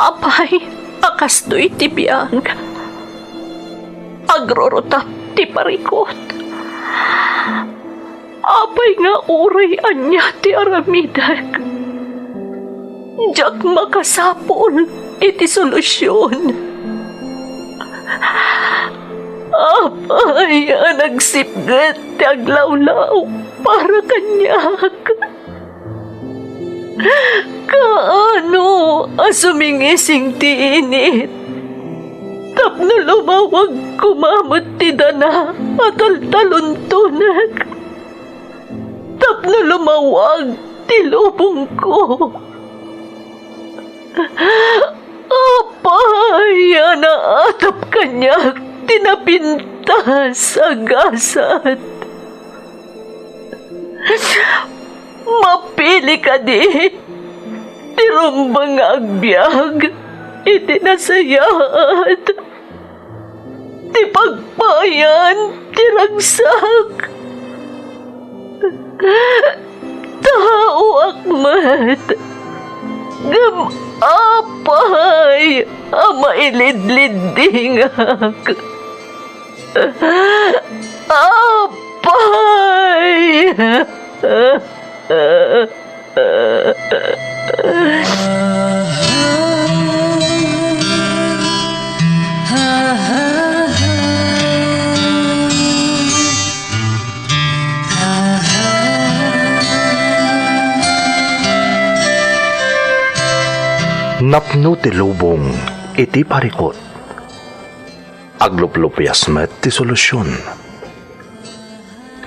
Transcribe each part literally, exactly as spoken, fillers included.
Apay a kastoy ti biag? Agrurutap ti parikut. Apay nga uray ania ti aramidek, diak makasapul iti solusion. Apay a nagsipget ti aglawlaw para kaniak? Kaano a sumingising ti init tapno lumawag koma met ti dana a taltaluntonek? Tapno lumawag ti lubongko. Apay a naatap kaniak ti napintas a gasat? Mapili kadi ti rumbeng nga agbiag iti nasayaat ti pagpayan ti ragsak. Taoak met, ngem apay a mailidliddingak? Apay! Napno ti lubong iti parikut. Agluplupias met ti solusion.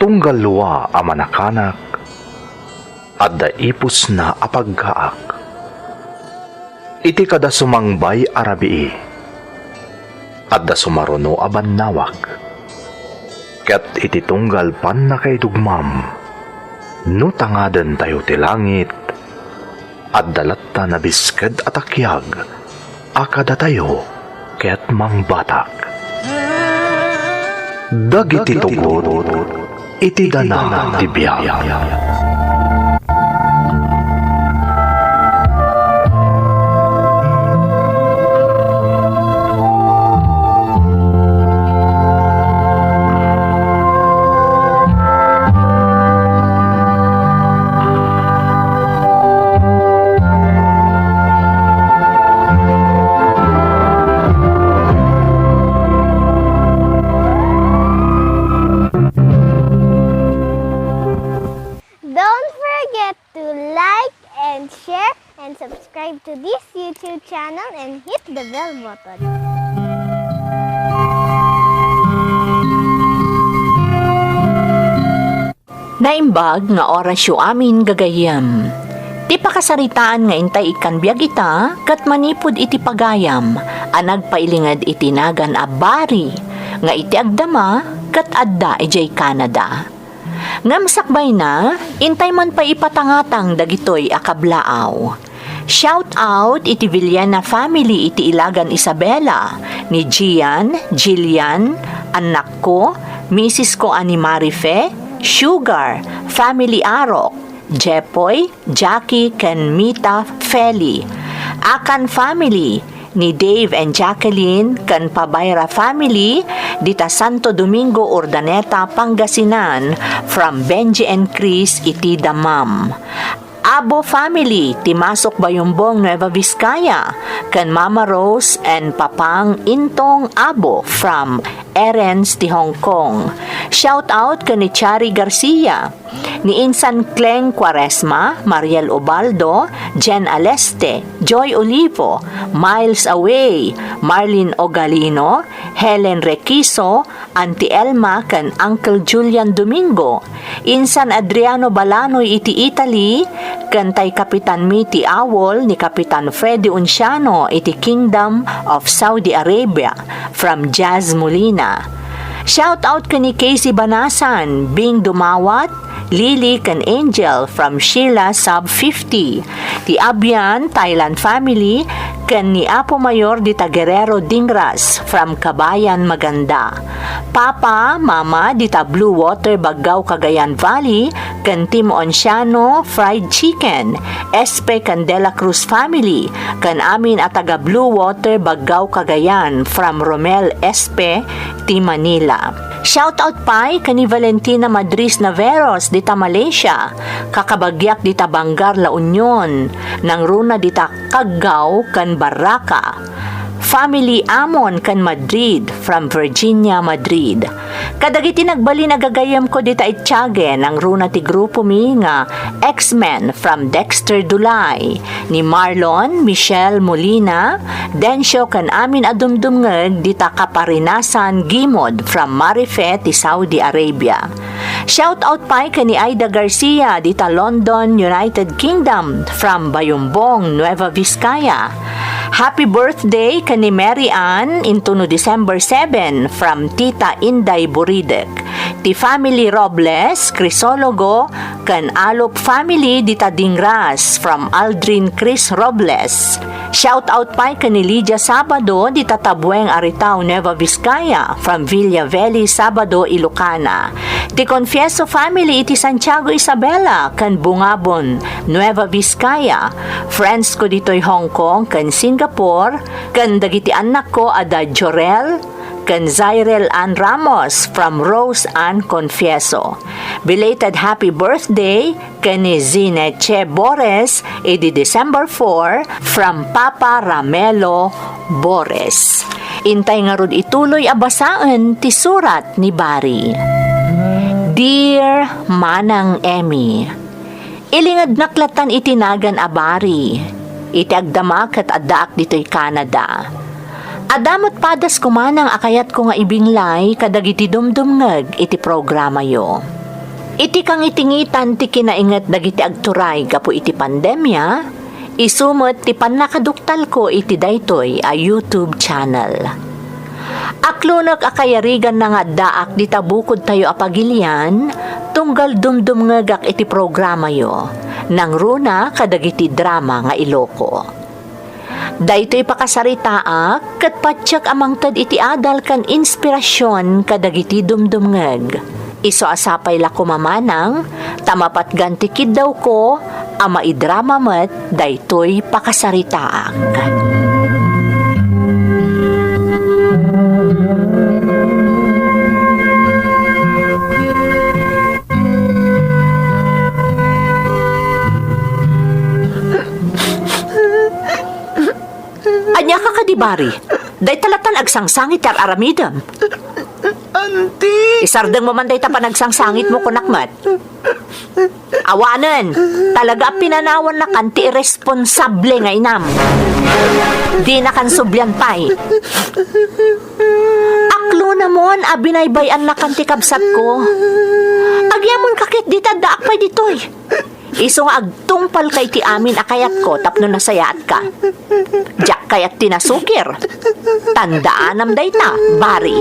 Tunggal lua a manakanak, adda ipusna a paggaak. Iti kada sumangbay a rabii, adda sumaruno a bannawag. Ket iti tunggal pannakaidugmam, no tangadentayo ti langit, adda latta nabisked a takiag a kadatayo ket mangbatak. Dagiti tugot iti dana ti biag. Don't forget to like and share and subscribe to this YouTube channel and hit the bell button. Naimbag nga orasyo amin gagayyem. Ti pakasaritaan nga intay ikkan biag ita ket manipud iti pagayam a nagpailinged iti nagan a Bari nga iti agdama ket adda idiay Canada. Ngem sakbayna, intay man pay ipatangatang dagitoy a kablaaw. Shout out iti Villena family iti Ilagan Isabela, ni Gian, Jillian, annakko, misisko a ni Marife, Sugar, family Arok, Jepoy, Jackie, ken Mita Feli. Akan family, ni Dave and Jacqueline, ken Pabayra family, dita Santo Domingo, Urdaneta, Pangasinan, from Benji and Chris iti Damam. Abo family, ti Masok Bayumbong, Nueva Vizcaya, ken Mama Rose and Papang Intong Abo from Erens ti Hong Kong. Shout out ken ni Chari Garcia, ni insan Kleng Cuaresma, Mariel Ubaldo, Jen Aleste, Joy Olivo, Miles Away, Marlene Ogalino, Helen Requiso, Auntie Elma ken Uncle Julian Domingo, insan Adriano Balanoy iti Italy, ken tay kapitanmi ti awol ni Kapitan Freddy Unciano iti Kingdom of Saudi Arabia, from Jazz Molina. Shout out ken ni Casey Banasan, Bing Dumawat, Lily ken Angel from Sheila Sub fifty, ti Abian Thailand family, ken ni Apo Mayor dita Guerrero Dingras from Kabayan Maganda. Papa, Mama dita Blue Water, Baggao, Cagayan Valley, ken Team Onciano Fried Chicken, Espe ken De La Cruz family, ken amin a taga Blue Water, Baggao, Cagayan, from Romel Espe, ti Manila. Shout out pay ken ni Valentina Madris Naveros dita Malaysia, kakabagiak dita Bangar, La Union, nangruna dita Kaggao ken Barraca. Family Amon ken Madrid, from Virginia, Madrid. Kadagiti nagbalin a gagayyemko dita Itiague, nangruna ti grupomi nga X-Men from Dexter Dulay, ni Marlon, Michelle Molina, Dencio ken amin a dumdumngeg dita Kaparinasan, Gimod from Marife ti Saudi Arabia. Shout out pay ken ni Aida Garcia dita London, United Kingdom, from Bayumbong, Nueva Vizcaya. Happy birthday ken ni Mary Ann intono December seven from Tita Inday Buridek. Ti family Robles, Crisologo, ken Alop family dita Dingras from Aldrin Chris Robles. Shout out pay ken ni Lydia Sabado dita Tabueng, Aritao, Nueva Vizcaya, from Villa Veli Sabado, Ilocana. Ti Confieso family iti Santiago Isabela ken Bungabon, Nueva Vizcaya. Friends ko ditoy Hong Kong ken Singapore, ken dagiti annakko a da Jorel ken Zairel Ann Ramos from Rose Ann Confieso. Belated happy birthday ken ni Zineche Bores idi December four from Papa Ramelo Bores. Intay ngarud ituloy a basaen ti surat ni Bari. Dear Manang Emmy, ilingednak lattan iti nagan a Bari. Iti agdama ket addaak ditoy Canada. Adda met padasko manang a kayatko nga ibinglay kadagiti dumdumngeg iti programayo. Iti kangitingitan ti kinainget dagiti agturay gapu iti pandemia, isu met ti pannakaduktalko iti daytoy a YouTube channel. Aklonek a kayariganna nga addaak dita bukodtayo a pagilian, tunggal dumdumngegak iti programayo, nangruna kadagiti drama nga Iloco. Daytoy pakasaritaak ket patiek a mangted iti adal ken inspirasion kadagiti dumdumngeg. Isu a sapay la koma manang ta mapatgan ti kiddawko a maidrama met daytoy pakasaritaak. Ania ka kadi, Bari? Dayta lattan agsangsangit ti ar-aramidem. Auntie! Isardengmo man dayta panagsangsangitmo, kunak met. Awanen, talaga a pinanawannakan ti irresponsable nga inam. Dinakan sublian pay. Aklonamon a binaybay-annakan ti kabsatko. Agyamon ka ket dita addaak pay ditoy. Isu nga agtungpalka iti amin a kayatko tapno nasayaatka. Diak kayat ti nasukir. Tandaanam dayta, Bari.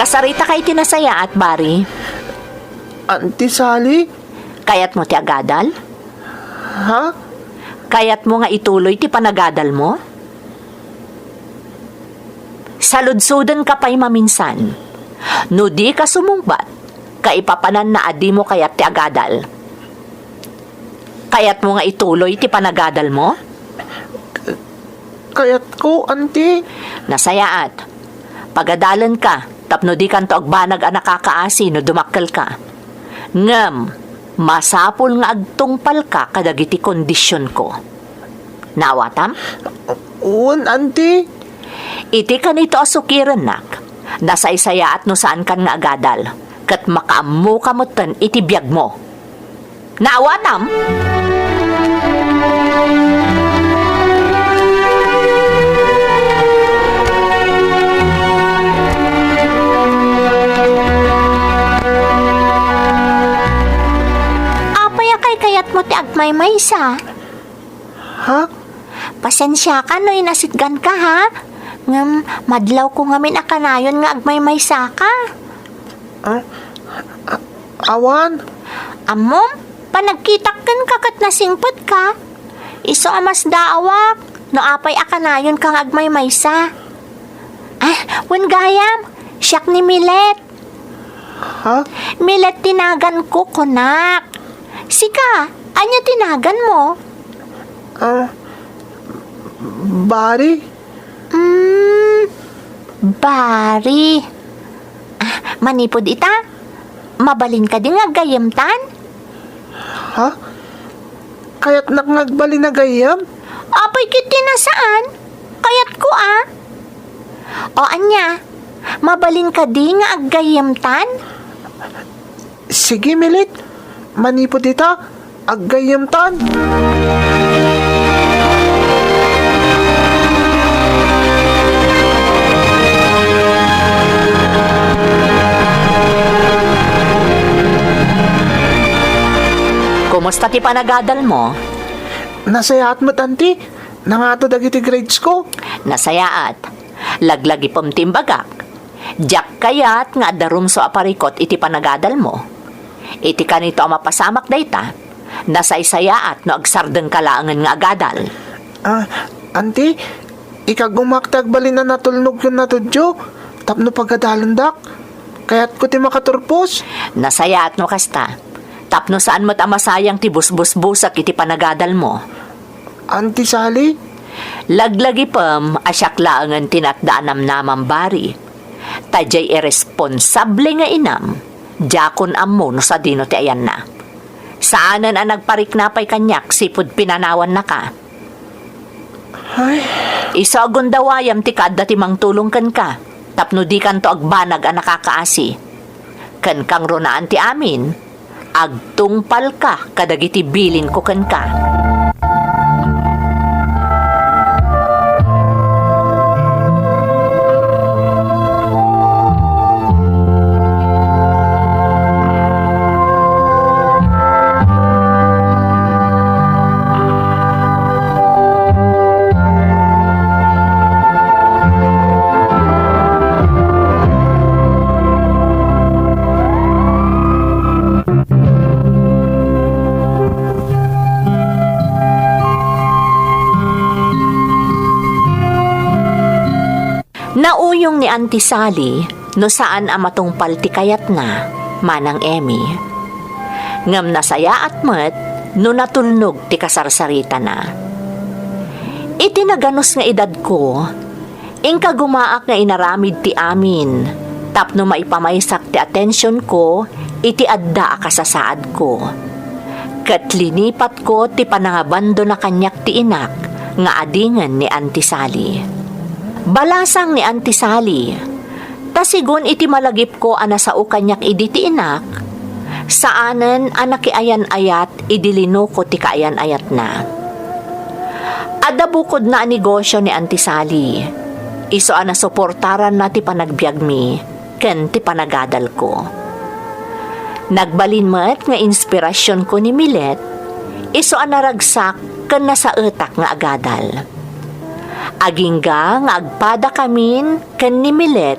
Kasaritaka iti nasayaat, Bari. Auntie Sally? Kayatmo ti agadal? Ha? Kayatmo nga ituloy ti panagadalmo? Saludsodenka pay maminsan. No dika sumungbat, kaipapananna a dimo kayat ti agadal. Kayatmo nga ituloy ti panagadalmo? Kayatko, Auntie. Nasayaat. Pagadalenka tapno dikanto agbanag a nakakaasi no dumakkelka. Ngem, masapul nga agtungpalka kadagiti kondisionko. Naawatam? Wen, Auntie. Iti kanito a sukirennak, nasaysayaat no saankan nga agadal, ket makaammoka metten iti biagmo. Naawatam? Apay a kaykayatmo ti agmaymaysa? Ha? Pasensiaka no inasitganka, ha? Ngem madlawko ngamin a kanayon nga agmaymaysaka. Ah, a-, awan. Ammom, panagkitak kenka ket nasingpetka. Isu a masdaawak no apay a kanayonka nga agmaymaysa. Ah, wen gayam, siak ni Milet. Ha? Milet ti naganko, kunak. Sika, ania ti naganmo? Ah, Bari? Mm, Bari. Ah, manipud ita, mabalin kadi nga aggayyemtan? Ha? Kayatnak nga agbalin a gayyem? Apay ket ti nasaan? Kayatko a. O ania, mabalin kadi nga aggayyemtan? Sige, Milet. Manipud ita, aggayyemtan. Kumusta ti panagadalmo? Nasayaat met, Auntie. Nangato dagiti grades ko. Nasayaat. Laglagipem ti imbagak. Diak kayat nga adda rumso a parikut iti panagadalmo. Iti kanito a mapasamak dayta, nasaysayaat no agsardengka laengen nga agadal. Ah, Auntie, ikagumak ti agbalin a natulnog ken natudyo tapno pagadalendak. Kayatko ti makaturpos. Nasayaat no kasta, tapno saan met a masayang ti busbusbusek iti panagadalmo. Auntie Sally? Laglagipem a siak laengen ti natda a namnamam, Bari. Ta diay irresponsable nga inam, diakon ammo no sadino ti ayanna. Saanen a nagparikna pay kaniak sipud pinanawannaka. Ay. Isu a gundawayam ti kaadda ti mangtulong kenka, tapno dikanto agbanag a nakakaasi. Ken kangrunaan ti amin, agtungpalka kadagiti bilinko kenka. Nauyong ni Auntie Sally no saan a matungpal ti kayatna, Manang Emmy. Ngem nasayaat met no natulnog ti kasarsaritana. Iti naganus nga edadko, inkagumaak nga inaramid ti amin tapno maipamaysak ti atensionko iti adda a kasasaadko. Ket linipatko ti panangabandona kaniak ti inak nga adingen ni Auntie Sally. Balasang ni Auntie Sally, ta sigun iti malagipko a nasao kaniak idi ti inak, saanen a nakiayan-ayat idi linuko ti kaayan-ayatna. Adda bukodna a negosio ni Auntie Sally, isu a nasuportaranna ti panagbiagmi ken ti panagadalko. Nagbalin met nga inspirasionko ni Milet, isu a naragsak ken nasaetak nga agadal. Agingga nga agpadakamin ken ni Milet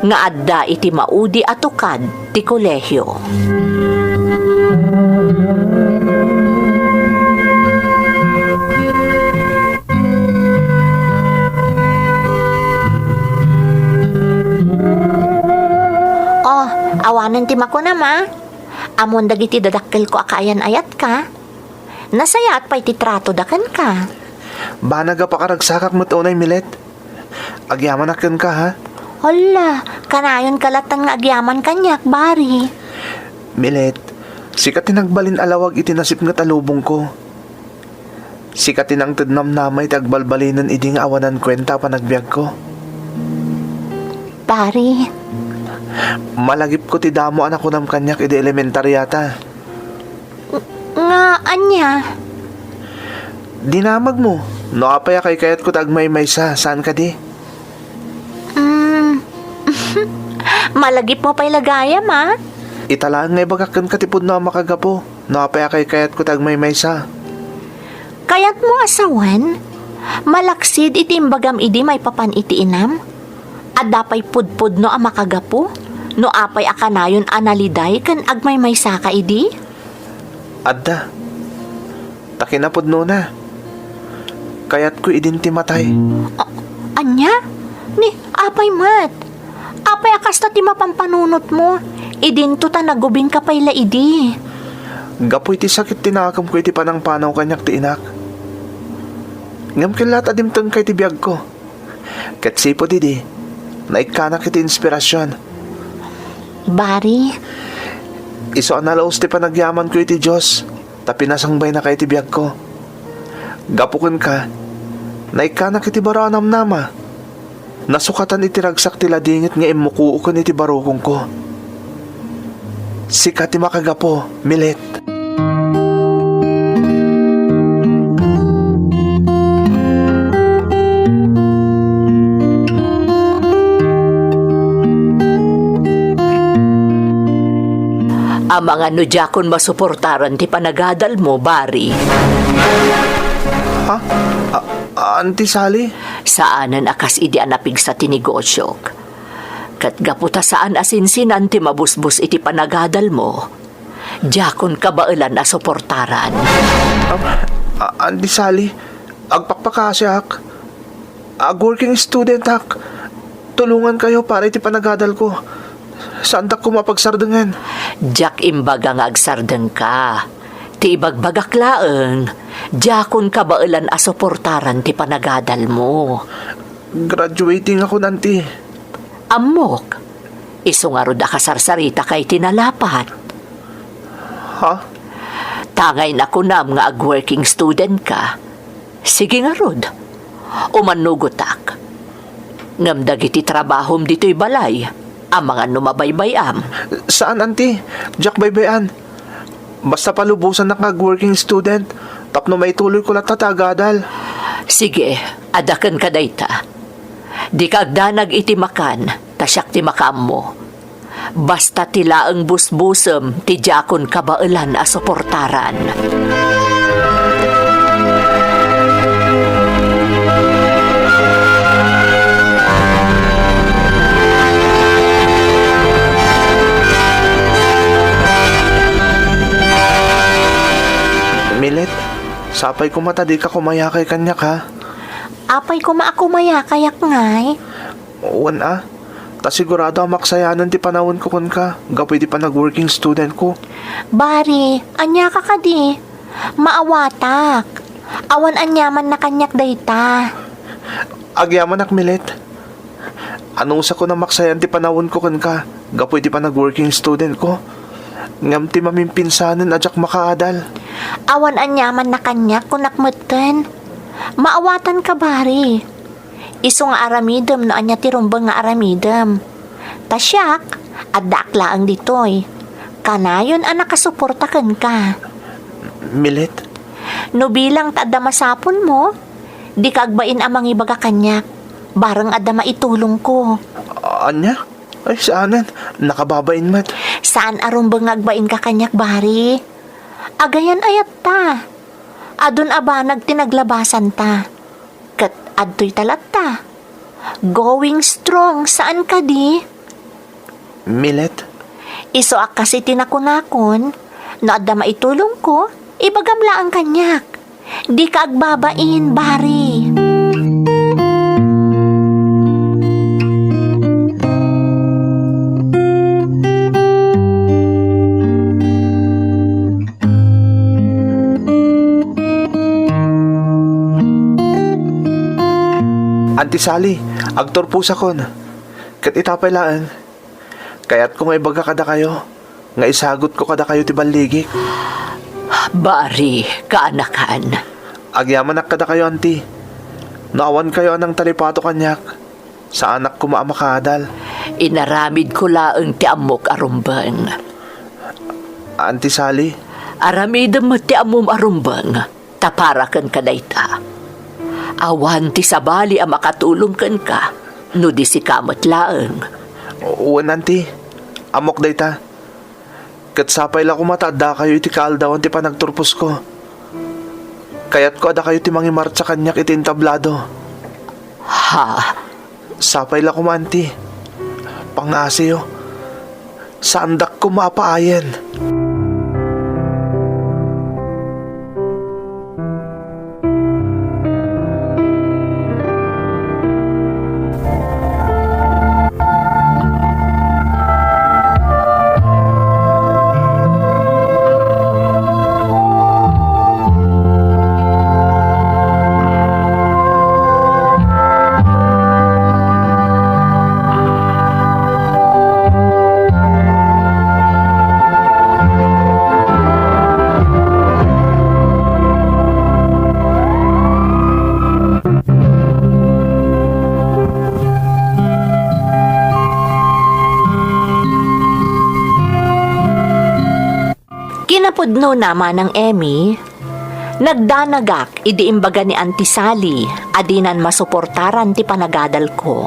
nga adda iti maudi a tukad ti kolehio. Oh, awanen ti makunam, a. Ammon dagiti dadakkelko a kaayan-ayatka. Nasayaat pay ti tratoda kenka. Banag a pakaragsakak met unay, Milet. Agyamanak kenka, ha? Hala, kanayonka latta nga agyaman kaniak, Bari. Milet, sika ti nagbalin a lawag iti nasipnget a lubongko. Sika ti nangted namnama iti agbalbalinen idi nga awanan kuenta a panagbiagko. Bari. Malagipko ti damo a nakunam kaniak idi elementariata. Nga ania? Dinamagmo, no apay a kaykayatko ti agmaymaysa, saan kadi? Mm. Malagipmo pay la gayam, a? Ita laeng nga ibagak kenka ti pudno a makagapu, no apay a kaykayatko ti agmaymaysa. Kayatmo a sawen? Malaksid iti imbagam idi maipapan iti inam? Adda pay pudpudno a makagapu no apay a kanayon a naliday ken agmaymaysaka idi? Adda. Ta kinapudnona. Kayatko idin ti matay. A-, ania? Ni, apay met? Apay a kasta ti mapampanunotmo? Idinto ta nagubingka pay la idi. Gapu iti sakit ti nakemko iti panangpanaw kaniak ti inak. Ngem ket latta dimtengka iti biagko. Ket sipud idi, naikkanak iti inspirasion. Bari. Isu a nalaus ti panagyamanko iti Dios, ta pinasangbaynaka iti biagko. Gapu kenka, naikkanak iti baro a namnama. Nasukatan iti ragsak ti ladingit nga immukuoken iti barukongko. Sika ti makagapu, Milet. Amangan no diakon masuportaran ti panagadalmo, Bari. Ha? A-, Auntie Sally? Saanen a kas idi a napigsa ti negosiok. Ket gapu ta saan a sinsinan ti mabusbos iti panagadalmo, diakon kabaelan a suportaran. Am, a-, Auntie Sally, agpakpakasiak. Ag-working studentak. Tulongankayo para iti panagadalko. Saandak koma pagsardengen. Diak imbaga nga agsardengka. Ti ibagbagak laeng, diakon kabaelan a suportaran ti panagadalmo. Graduating ako, Auntie. Ammok, isu ngarud a kasarsaritaka iti nalapat. Ha? Tangay nakunam nga ag-working student ka. Sige ngarud, umannugotak. Ngem dagiti trabahom ditoy balay, amangan no mabaybay-am. Saan, Auntie. Diak baybay-an. Basta palubosanak nga ag-working student, tapno maituloyko latta ti agadal. Sige, adda kenka dayta. Dika agdanag iti makan, ta siak ti makaammo. Basta ti laeng busbusem ti diakon kabaelan a suportaran. Milet, sapay koma ta dika kumayakay kaniak, ha? Apay koma a kumayakayak ngay? Wen a, ta sigurado a maksayanen ti panawenko kenka gapu iti panag-working studentko. Bari, aniaka kadi? Maawatak. Awan aniamanna kaniak dayta. Agyamanak, Milet. Anusakon a maksayan ti panawenko kenka gapu iti panag-working studentko. Ngem ti maminpinsanen a diak makaadal. Awan aniamanna kaniak, kunak metten. Maawatanka, Bari. Isu nga aramidem no ania ti rumbeng nga aramidem. Ta siak, addaak laeng ditoy. Kanayon a nakasuporta kenka. Milet? No bilang ta adda masapulmo, dika agbain a mangibaga kaniak. Bareng adda maitulongko. Ania? Ay, saanen. Nakababain met. Saan a rumbeng nga agbainka kaniak, Bari. Agayan-ayatta. Adun a banag ti naglabasanta. Ket adtoy ta latta. Going strong, saan kadi? Milet? Isu a kas iti nakunakon, no adda maitulongko, ibagam laeng kaniak. Dika agbabain, Bari. Auntie Sally, agturposakon. Ket ita pay laeng, kayatko nga ibaga kadakayo nga isagutko kadakayo ti balligik. Bari, kaanakan. Agyamanak kadakayo, Auntie. No awankayo a nangtalipato kaniak, saanak koma a makaadal. Inaramidko laeng ti ammok a rumbeng. Auntie Sally? Aramidem met ti ammom a rumbeng, ta para kenka dayta. Awan ti sabali a makatulong kenka, no di sika met laeng. Wen, Auntie. Ammok dayta. Ket sapay la koma ta addakayo iti kaaldawan ti panagturposko. Kayatko a dakayo ti mangimartsa kaniak iti entablado. Ha? Sapay la koma, Auntie. Pangngasiyo. Saandak koma a paayen. Kinapudnona, Manang Emmy, nagdanagak idi imbaga ni Auntie Sally a dinan masuportaran ti panagadalko.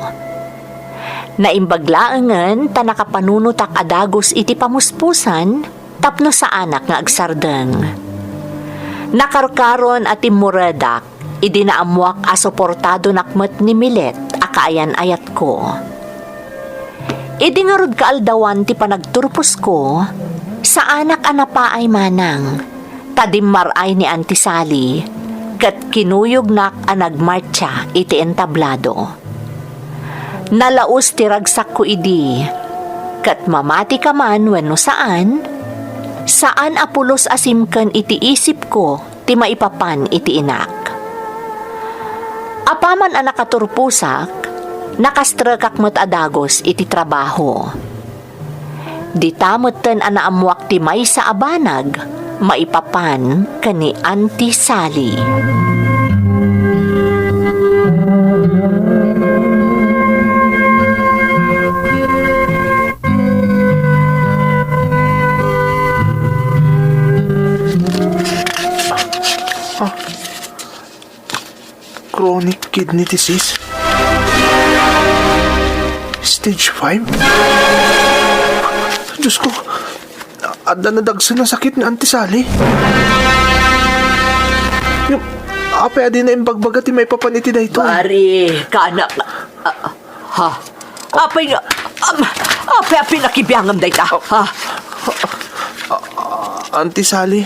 Naimbag laengen ta nakapanunotak a dagus iti pamuspusan tapno saanak nga agsardeng. Nakarkaron a timmuredak idi naammoak a suportadonak met ni Milet a kaayan-ayatko. Idi ngarud kaaldawan ti panagturposko, saanak a napaay manang, ta dimmar-ay ni Auntie Sally, ket kinuyognak a nagmartsa iti entablado. Nalaus ti ragsakko idi, ket mamati ka man wenno saan, saan a pulos a simken iti isipko ti maipapan iti inak. Apaman a nakaturposak, nakastrekak met a dagus iti trabaho. Dita metten a naammoak ti maysa a banag maipapan ken ni Auntie Sally. Chronic kidney disease? Stage five? Diyos ko, adda nadagsen a sakit ni Auntie Sally. Ngem, apay a dina imbagbaga ti maipapan iti daytoy? Bari, kaanak, ah, ha? Apay nga, am, apay a pinakibiangam dayta, ha? Auntie Sally,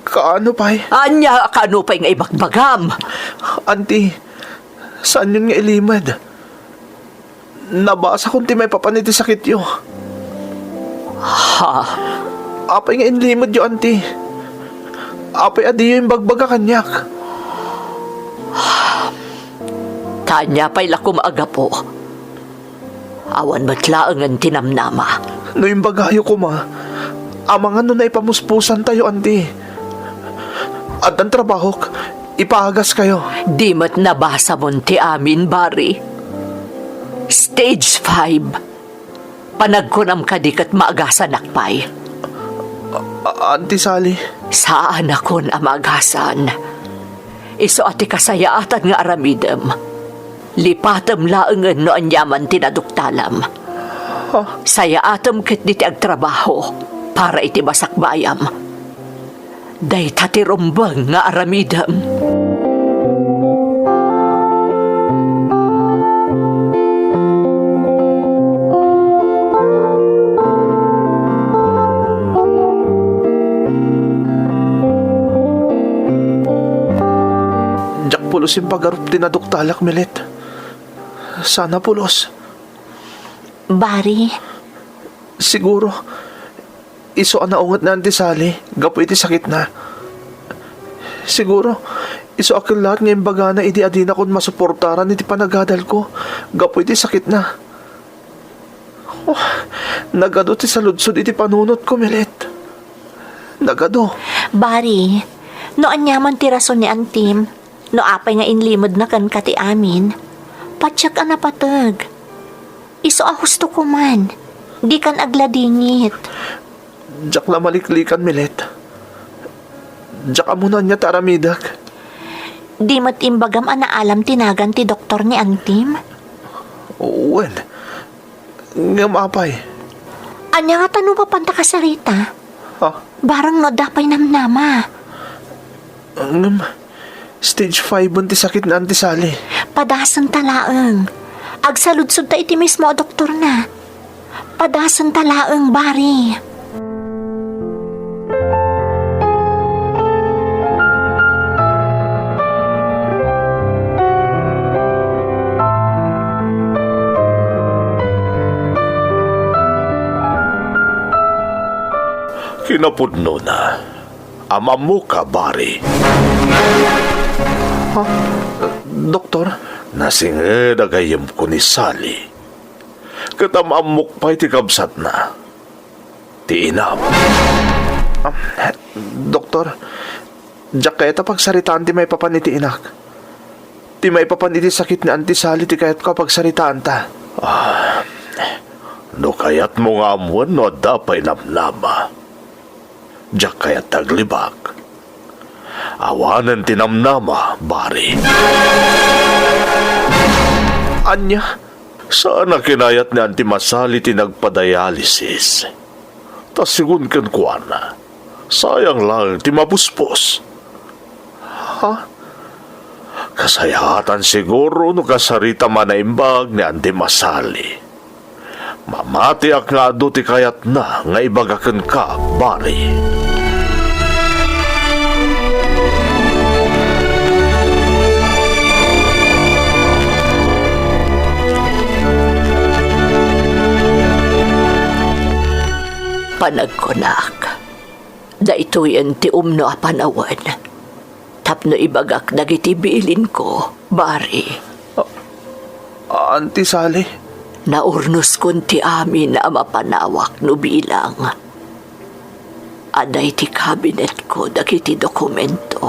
kaano pay? Ania, kaano pay nga ibagbagam? Auntie, saanyon nga ilimed. Nabasakon ti maipapan iti sakityo. Ha? Apay nga inlimedyo, Auntie? Apay a diyo imbagbaga kaniak? Ta ania pay la koma a gapu? Awan met laengen ti namnama. No imbagayo koma, amangan no naipamuspusantayo, Auntie. Addan trabahok, ipaagaskayo. Di met nabasamon ti amin, Bari. Stage five. Panagkunam kadi ket maagasanak pay? A-, Auntie Sally. Saanakon a maagasan. Isu a ti kasayaatan nga aramidem. Lipatem laengen no aniaman ti naduktalam. Ha? Sayaatem ketdi ti agtrabaho para iti basakbayam. Dayta ti rumbeng nga aramidem. Diak pulos impagarup ti naduktalak, Milet. Sana pulos. Bari. Siguro, isu a naunget ni Auntie Sally gapu iti sakitna. Siguro, isu a kellaat nga imbagana idi adinakon masuportaran iti panagadalko gapu iti sakitna. Oh, nagadu ti saludsod iti panunotko, Milet. Nagadu. Bari, no aniaman ti rason ni Antim, no apay nga inlimedna kenka ti amin, patiek a napateg. Isu a husto koman, dikan agladingit. Diak la maliklikan, Milet. Diak ammo no ania ti aramidek. Di met imbagam a naalam ti nagan ti doktor ni Antim? Wen. Ngem apay? Ania ngata no mapanta kasarita? Ha? Barang no adda pay namnama. Ngem, stage five ti sakit ni Auntie Sally. Padasenta laeng. Agsaludsodta iti mismo a doktorna. Padasenta laeng, Barry. Kinapudnona, am-ammoka, Barry. Ha? Doktor? Nasinged a gayyemko ni Sally. Ket am-ammok pay ti kabsatna. Ti inam. Ah, Doktor, diak kayat a pagsaritaan ti maipapan iti inak. Ti maipapan iti sakit ni Auntie Sally ti kayatko a pagsaritaanta. Ah, no kayatmo nga ammoen no adda pay namnama, diak kayat aglibak. Awanen ti namnama, Barry. Ania? Saan a kinayat ni Auntie Sally ti nagpadialysis. Ta sigun kenkuana, sayang laeng ti mapuspos. Ha? Kasayaatan siguro no kasarita man a imbag ni Auntie Sally. Mamatiak nga adu ti kayatna nga ibaga kenka, Barry. Panagkunak, daytoyen ti umno a panawen tapno ibagak dagiti bilinko, Barry. A-, Auntie Sally? Naurnoskon ti amin a mapanawak no bilang. Adda iti kabinetko dagiti dokumento.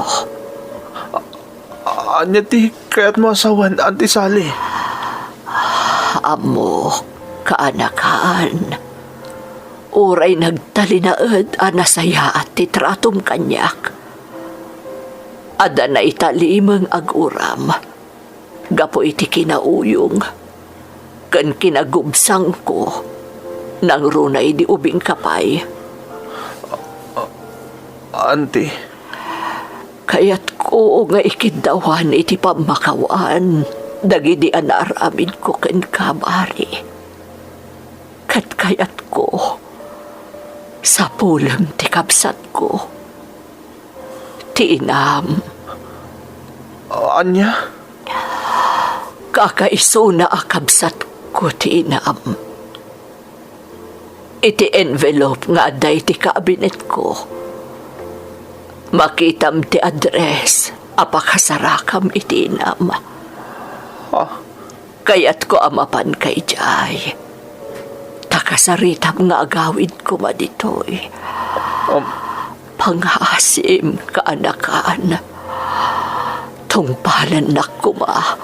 A-, ania ti kayatmo a sawen, Auntie Sally? Ammok, kaanakan. Uray nagtalinaed a nasayaat ti tratom kaniak, adda naitalimeng aguram gapu iti kinauyong ken kinagubsangko nangruna idi ubingka pay. Auntie. Kayatko nga ikiddawan iti pammakawan dagidi a naaramidko kenka, Barry. Ket kayatko, sapulem ti kabsatko. Ti inam. Ania? Kakaisuna a kabsatko ti inam. Iti envelope nga adda iti kabinetko, makitam ti address a pakasarakam iti inam. Ha? Kayatko a mapanka idiay. Ta kasaritam nga agawid koma ditoy. Um. Pangaasim, kaanakan. Tungpalennak koma.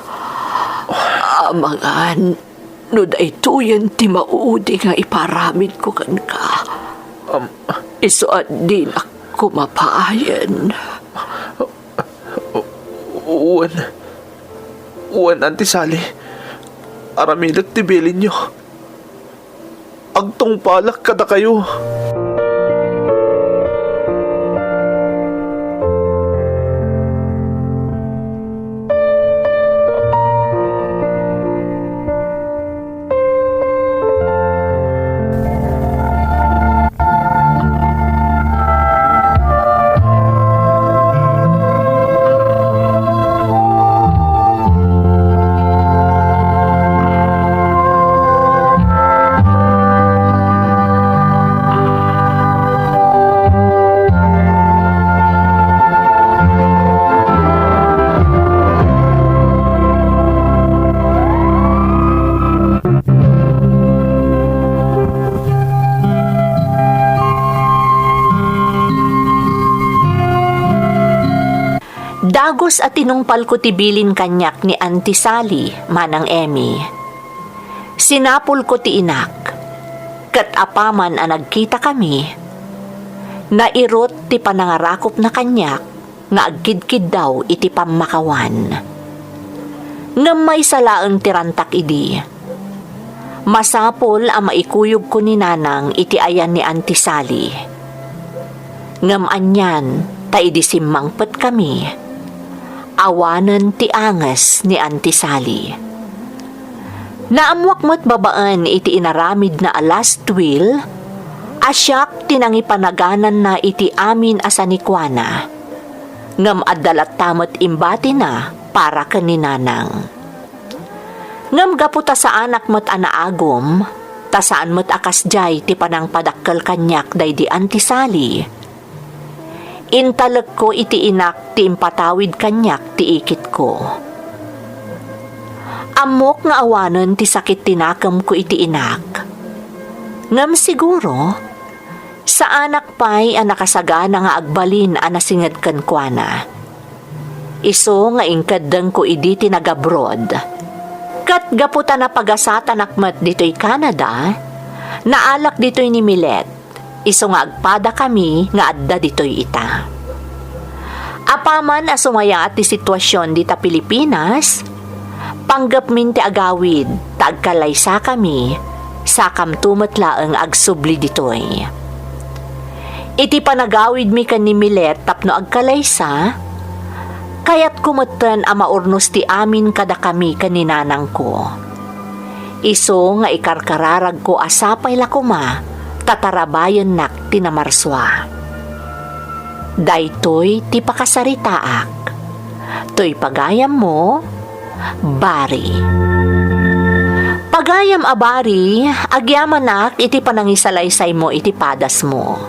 Amangan, no daytoyen ti maudi nga iparamidko kenka. Um. Isu a dinak koma paayen. Wen, wen, Auntie Sally, aramidek ti bilinyo. Agtungpalak kadakayo. Dagus a tinungpalko ti bilin kaniak ni Auntie Sally, Manang Emmy. Sinapulko ti inak, ket apaman a nagkitakami, nairut ti panangarakupna kaniak nga agkidkiddaw iti pammakawan. Ngem maysa laeng ti rantak idi. Masapul a maikuyogko ni Nanang iti ayan ni Auntie Sally. Ngem anian, Ta idi simmangpetkami, awanen ti anges ni Auntie Sally. Naammoak met babaen iti inaramidna a last will a siak ti nangipanagananna iti amin a sanikuana, ngem adda latta met imbatina para ken ni Nanang. Ngem gapu ta saanak met a naagum, ta saan met a kasdiay ti panangpadakkel kaniak daydi Auntie Sally, intalekko iti inak ti impatawid kaniak ti ikitko. Ammok nga awanen ti sakit ti nakemko iti inak. Ngem siguro, saanak pay a nakasagana nga agbalin a nasinged kenkuana. Isu nga inkeddengko idi ti nagabroad. Ket gapu ta napagasatanak met ditoy Canada, naalak ditoy ni Milet, isu nga agpadakami nga adda ditoy ita. Apaman a sumayaat ti situasion dita Pilipinas, panggepmin ti agawid ta agkalaysakami, sakamto met laeng agsubli ditoy. Iti panagawidmi ken ni Milet tapno agkalaysa, kayatko metten a maurnos ti amin kadakami ken ni nanangko. Isu nga ikarkararagko a sapay la koma ta tarabayennak ti namarsua. Daytoy ti pakasaritaak. Toy pagayammo, Bari. Pagayam a Bari, agyamanak iti panangisalaysaymo iti padasmo.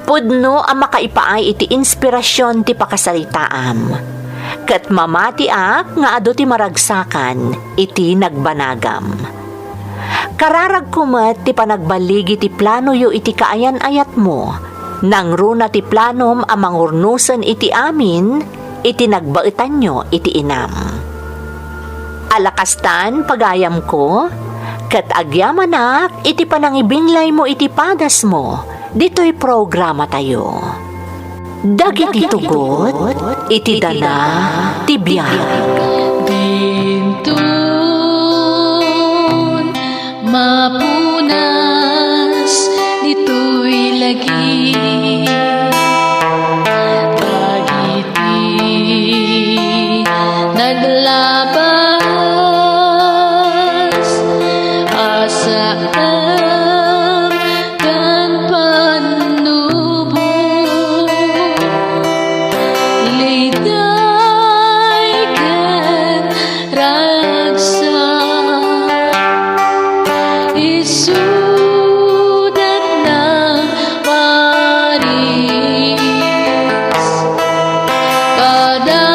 Pudno a makaipaay iti inspirasion ti pakasaritaam. Ket mamatiak nga adu ti maragsakan iti nagbanagam. Kararagko met ti panagballigi ti planoyo iti kaayan-ayatmo. Nangruna ti planom a mangurnosen iti amin iti nagbaetanyo iti inam. Ala kastan, pagayamko, ket agyamanak iti panangibinglaymo iti padasmo ditoy programatayo. Dagiti tugot iti dana ti biag. Dinton mapunas ditoy lagi. Dagiti naglabas a saan ken pannubo, liday ken ragsak, isudat na paris. Kada